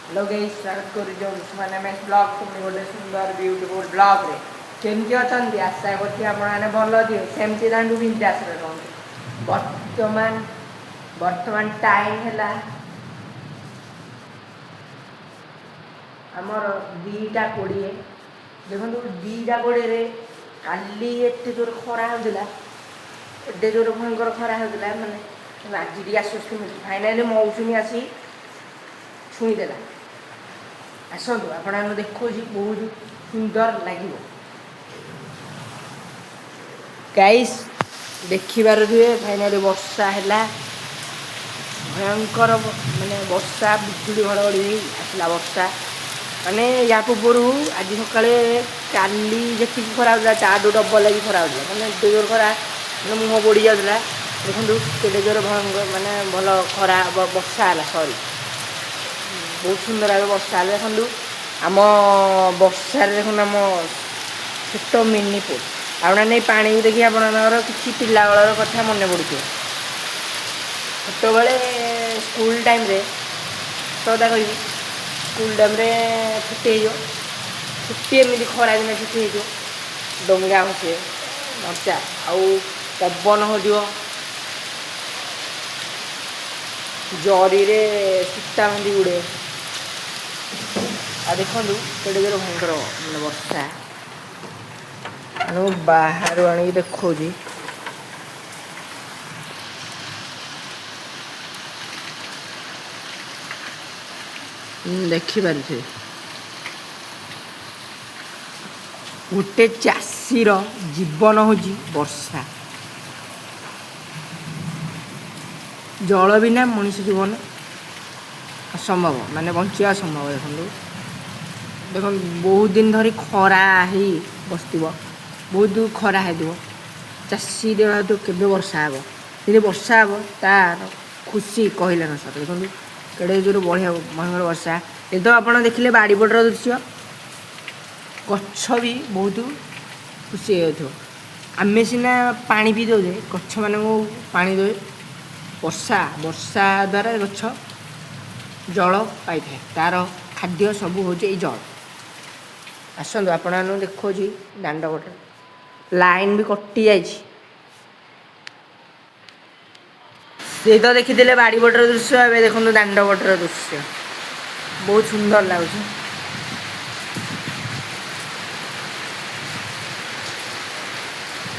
Hello guys, ସ୍ୱାଗତ କରୁଛି Anshuman M blog ପୁଣି ଗୋଟେ ସୁନ୍ଦର ବ୍ୟୁଟିଫୁଲ୍ ବ୍ଲଗ୍ରେ। କେମିତି ଅଛନ୍ତି? ଆଶା କରୁଛି ଆପଣମାନେ ଭଲ ଥିବେ, ସେମିତି ଥାନ୍ତୁ, ବିନ୍ଦାସରେ ରୁହନ୍ତୁ। ବର୍ତ୍ତମାନ ଟାଇମ୍ ହେଲା ଆମର 2ଟା 20। ଦେଖନ୍ତୁ, 2ଟା 20ରେ କାଲି ଏତେ ଜୋର ଖରା ହେଉଥିଲା, ଏତେ ଜୋର ଭୟଙ୍କର ଖରା ହେଉଥିଲା, ମାନେ ଆଜି ଟିକେ ଆଶ୍ୱସ୍ତି ମିଳୁଛି। ଫାଇନାଲି ମୌସୁମୀ ଆସି ଛୁଇଁଦେଲା। ଆସନ୍ତୁ, ଆପଣଙ୍କୁ ଦେଖାଉଛି, ବହୁତ ସୁନ୍ଦର ଲାଗିବ। ଗାଇସ୍, ଦେଖିପାରୁଥିବେ, ଫାଇନାଲି ବର୍ଷା ହେଲା। ଭୟଙ୍କର ମାନେ ବର୍ଷା, ବିଜୁଳି ଘଡ଼ଘଡ଼ି ହେଇ ଆସିଲା ବର୍ଷା। ମାନେ ୟା ପୂର୍ବରୁ ଆଜି ସକାଳେ, କାଲି ଯେତିକି ଖରା ହେଉଥିଲା ତାଠୁ ଡବଲ୍ ଲାଗି ଖରା ହେଉଥିଲା। ମାନେ ଏତେ ଜୋର ଖରା, ମାନେ ମୁହଁ ପୋଡ଼ି ଯାଉଥିଲା। ଦେଖନ୍ତୁ କେତେ ଜୋର ଭୟଙ୍କର, ମାନେ ଭଲ ଖରା, ବର୍ଷା ହେଲା, ସରି, ବହୁତ ସୁନ୍ଦର ଭାବେ ବର୍ଷା ହେଲା। ଦେଖନ୍ତୁ ଆମ ବର୍ଷାରେ, ଦେଖନ୍ତୁ ଆମ ଛୋଟ ମିନି ପୁଲ୍। ଆପଣମାନେ ଏଇ ପାଣିକୁ ଦେଖି ଆପଣଙ୍କର କିଛି ପିଲାବେଳର କଥା ମନେ ପଡ଼ୁଥିବ। ଛୋଟବେଳେ ସ୍କୁଲ ଟାଇମ୍ରେ, ସତ କଥା କହିବି, ସ୍କୁଲ ଟାଇମ୍ରେ ଛୁଟି ହେଇଯିବ, ଛୁଟି ଏମିତି ଖରା ଦିନ ଛୁଟି ହେଇଯିବ, ଡଙ୍ଗା ଭସେ ମଜା, ଆଉ ପବନ ହେଉଥିବ, ଜରିରେ ସୂତା ବାନ୍ଧି ଉଡ଼େ। ଆଉ ଦେଖନ୍ତୁ କେଡ଼େ ଜୋର ଭୟଙ୍କର ମାନେ ବର୍ଷା। ମୁଁ ବାହାରୁ ଆଣିକି ଦେଖାଉଛି। ଦେଖିପାରୁଥିବେ, ଗୋଟେ ଚାଷୀର ଜୀବନ ହେଉଛି ବର୍ଷା। ଜଳ ବିନା ମଣିଷ ଜୀବନ ଅସମ୍ଭବ, ମାନେ ବଞ୍ଚିବା ଅସମ୍ଭବ। ଦେଖନ୍ତୁ, ଦେଖନ୍ତୁ, ବହୁତ ଦିନ ଧରି ଖରା ହେଇ ବସିଥିବ, ବହୁତ ଖରା ହେଇଥିବ, ଚାଷୀ ଦେହ କେବେ ବର୍ଷା ହେବ। ଯଦି ବର୍ଷା ହେବ, ତାର ଖୁସି କହିଲେ ନ ସରେ। ଦେଖନ୍ତୁ କେଡ଼େ ଜୋର ବଢ଼ିଆ ଭୟଙ୍କର ବର୍ଷା। ଏ ତ ଆପଣ ଦେଖିଲେ ବାଡ଼ିପଟର ଦୃଶ୍ୟ। ଗଛ ବି ବହୁତ ଖୁସି ହେଇଯାଉଥିବ। ଆମେ ସିନା ପାଣି ପିଇ ଦେଉଛେ, ଗଛମାନଙ୍କୁ ପାଣି ଦେବେ ବର୍ଷା। ବର୍ଷା ଦ୍ୱାରା ଗଛ ଜଳ ପାଇଥାଏ, ତାର ଖାଦ୍ୟ ସବୁ ହେଉଛି ଏଇ ଜଳ। ଆସନ୍ତୁ, ଆପଣମାନଙ୍କୁ ଦେଖାଉଛି ଦାଣ୍ଡ ପଟରେ। ଲାଇନ୍ ବି କଟି ଯାଇଛି। ସେ ତ ଦେଖିଥିଲେ ବାଡ଼ିପଟର ଦୃଶ୍ୟ, ଏବେ ଦେଖନ୍ତୁ ଦାଣ୍ଡ ପଟର ଦୃଶ୍ୟ। ବହୁତ ସୁନ୍ଦର ଲାଗୁଛି।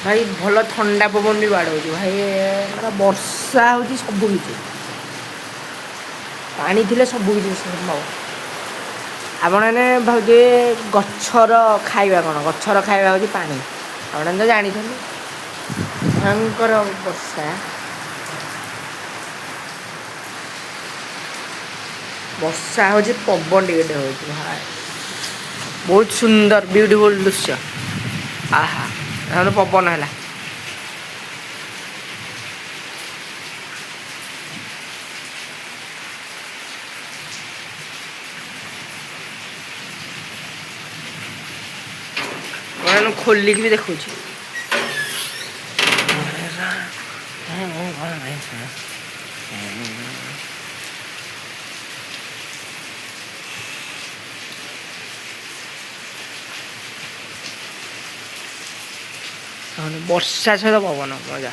ଭାଇ, ଭଲ ଥଣ୍ଡା ପବନ ବି ବାଡ଼ଉଛି। ଭାଇ, ମାନେ ବର୍ଷା ହେଉଛି ସବୁ କିଛି, ପାଣି ଥିଲେ ସବୁ କିଛି ସମ୍ଭବ। ଆପଣମାନେ ଭାବୁଥିବେ ଗଛର ଖାଇବା କ'ଣ? ଗଛର ଖାଇବା ହେଉଛି ପାଣି, ଆପଣମାନେ ତ ଜାଣିଛନ୍ତି। ଭୟଙ୍କର ବର୍ଷା। ବର୍ଷା ହେଉଛି, ପବନ ଟିକେ ଟିକେ ହେଉଛି। ଭାଇ, ବହୁତ ସୁନ୍ଦର ବ୍ୟୁଟିଫୁଲ୍ ଦୃଶ୍ୟ। ଆହା, ତାହେଲେ ପବନ ହେଲା। ମୁଁ ଖୋଲିକି ବି ଦେଖୁଛି। ବର୍ଷା ସହିତ ପବନ ମଜା।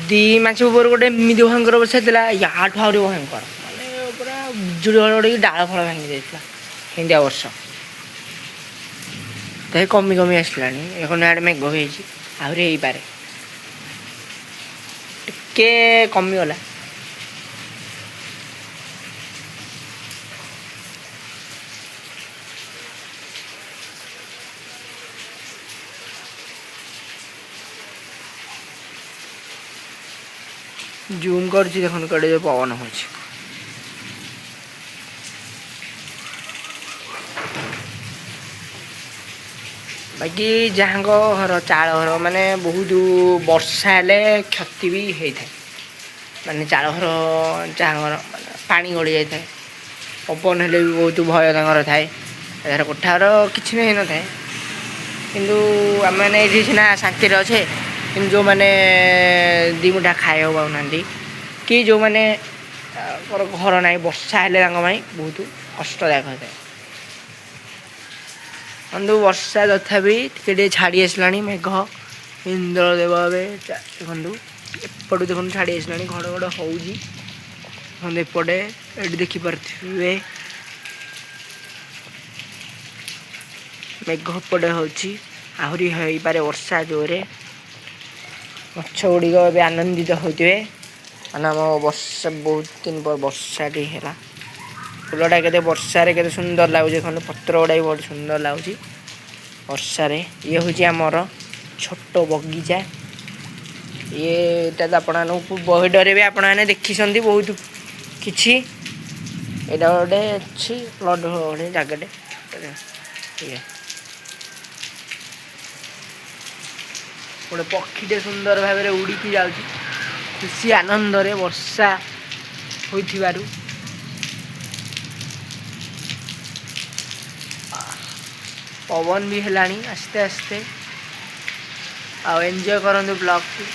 2 ମାସ ପୂର୍ବରୁ ଗୋଟେ ଏମିତି ଭୟଙ୍କର ବର୍ଷା ହେଇଥିଲା, ୟାଠୁ ଆହୁରି ଭୟଙ୍କର, ମାନେ ପୁରା ବିଜୁଳି ଘଡ଼ଘଡ଼ି, ଡାଳ ଫାଳ ଭାଙ୍ଗି ଯାଇଥିଲା। ଏମିତିଆ ବର୍ଷା ତ କମି କମି ଆସିଲାଣି। এখন ଆଡ଼େ ମେଘ ହେଇଛି, ଆହୁରି ହେଇପାରେ। ଟିକେ କମିଗଲା। ଜୁମ୍ କରୁଛି, ଦେଖନ୍ତୁ କେଡ଼େ ଜୋର ପବନ ହେଉଛି। ବାକି ଯାହାଙ୍କ ଘର ଚାଳ ଘର, ମାନେ ବହୁତ ବର୍ଷା ହେଲେ କ୍ଷତି ବି ହେଇଥାଏ। ମାନେ ଚାଳ ଘର ଯାହା ଘର, ମାନେ ପାଣି ଗଳି ଯାଇଥାଏ। ପବନ ହେଲେ ବି ବହୁତ ଭୟ ତାଙ୍କର ଥାଏ। ଏହାର କୋଠା ଘର କିଛି ବି ହେଇନଥାଏ, କିନ୍ତୁ ଆମେମାନେ ଏଇଠି ସିନା ଶାନ୍ତିରେ ଅଛେ, କିନ୍ତୁ ଯେଉଁମାନେ 2 ମୁଠା ଖାଇବାକୁ ପାଉନାହାନ୍ତି କି ଯେଉଁମାନେ ତାଙ୍କର ଘର ନାହିଁ, ବର୍ଷା ହେଲେ ତାଙ୍କ ପାଇଁ ବହୁତ କଷ୍ଟଦାୟକ ହୋଇଥାଏ। ବନ୍ଧୁ, ବର୍ଷା ତଥାପି ଟିକେ ଟିକେ ଛାଡ଼ି ଆସିଲାଣି। ମେଘ ଇନ୍ଦ୍ରଦେବ ଏବେ ଦେଖନ୍ତୁ, ଏପଟୁ ଦେଖନ୍ତୁ, ଛାଡ଼ି ଆସିଲାଣି। ଘଡ଼ଘଡ଼ ହେଉଛି। ଦେଖନ୍ତୁ, ଏପଟେ ଏଠି ଦେଖିପାରୁଥିବେ, ମେଘ ଏପଟେ ହେଉଛି। ଆହୁରି ହେଇପାରେ ବର୍ଷା ଜୋରେ। ଗଛ ଗୁଡ଼ିକ ଏବେ ଆନନ୍ଦିତ ହେଉଥିବେ, ମାନେ ଆମ ବର୍ଷା ବହୁତ ଦିନ ପରେ ବର୍ଷାଟି ହେଲା। ଫୁଲଟା କେତେ ବର୍ଷାରେ କେତେ ସୁନ୍ଦର ଲାଗୁଛି ଦେଖନ୍ତୁ। ପତ୍ର ଗୁଡ଼ା ବି ବହୁତ ସୁନ୍ଦର ଲାଗୁଛି ବର୍ଷାରେ। ଇଏ ହେଉଛି ଆମର ଛୋଟ ବଗିଚା। ଇଏଟା ତ ଆପଣମାନଙ୍କୁ ବହିଡ଼ରେ ବି ଆପଣମାନେ ଦେଖିଛନ୍ତି ବହୁତ କିଛି। ଏଇଟା ଗୋଟେ ଅଛି ପ୍ଲଟ୍ ଭଳିଆ ଜାଗାଟେ ଇଏ। ଗୋଟେ ପକ୍ଷୀଟେ ସୁନ୍ଦର ଭାବରେ ଉଡ଼ିକି ଯାଉଛି ଖୁସି ଆନନ୍ଦରେ ବର୍ଷା ହୋଇଥିବାରୁ। ପବନ ବି ହେଲାଣି ଆସ୍ତେ ଆସ୍ତେ। ଆଉ ଏନ୍ଜୟ କରନ୍ତୁ ବ୍ଲଗ୍ଟି।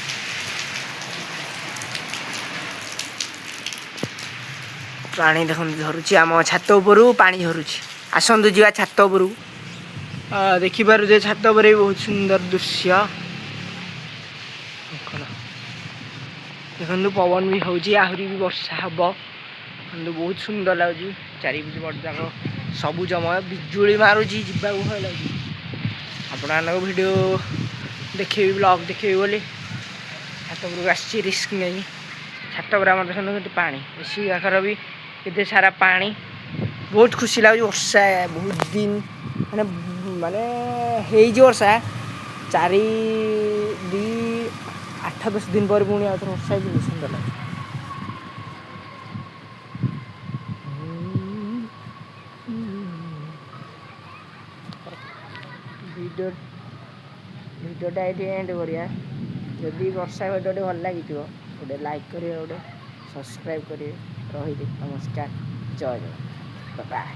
ପାଣି ଦେଖନ୍ତୁ ଝରୁଛି, ଆମ ଛାତ ଉପରୁ ପାଣି ଝରୁଛି। ଆସନ୍ତୁ ଯିବା ଛାତ ଉପରକୁ। ଦେଖିପାରୁଥିବେ, ଛାତ ଉପରେ ବି ବହୁତ ସୁନ୍ଦର ଦୃଶ୍ୟ କଣ। ଦେଖନ୍ତୁ, ପବନ ବି ହେଉଛି, ଆହୁରି ବି ବର୍ଷା ହବ। ଦେଖନ୍ତୁ, ବହୁତ ସୁନ୍ଦର ଲାଗୁଛି ଚାରିପଟ ଯାକ ସବୁଜମୟ। ବିଜୁଳି ମାରୁଛି, ଯିବାକୁ ଭୟ ଲାଗୁଛି। ଆପଣମାନଙ୍କୁ ଭିଡ଼ିଓ ଦେଖେଇବି, ବ୍ଲଗ୍ ଦେଖେଇବି ବୋଲି ଛାତ ଉପରକୁ ଆସିଛି ରିସ୍କ ନେଇ। ଛାତ ଉପରେ ଆମର ଦେଖନ୍ତୁ କେତେ ପାଣି, ଏସି ପାଖରେ ବି କେତେ ସାରା ପାଣି। ବହୁତ ଖୁସି ଲାଗୁଛି। ବର୍ଷା ବହୁତ ଦିନ ମାନେ ହେଇଛି ବର୍ଷା ଚାରି 8-10 ଦିନ ପରେ ପୁଣି ଆଉ ଥରେ ବର୍ଷା ହେଇଛି। ବହୁତ ସୁନ୍ଦର ଲାଗୁଛି। ଭିଡ଼ିଓଟା ଏଇଠି ଏଣ୍ଡ କରିବା। ଯଦି ବର୍ଷା ଭିଡ଼ିଓଟି ଭଲ ଲାଗିଥିବ, ଗୋଟେ ଲାଇକ୍ କରିବେ, ଗୋଟେ ସବସ୍କ୍ରାଇବ୍ କରିବେ। ରହିଲି, ନମସ୍କାର, ଜୟ ଜଗନ୍ନାଥ, ବାଏ।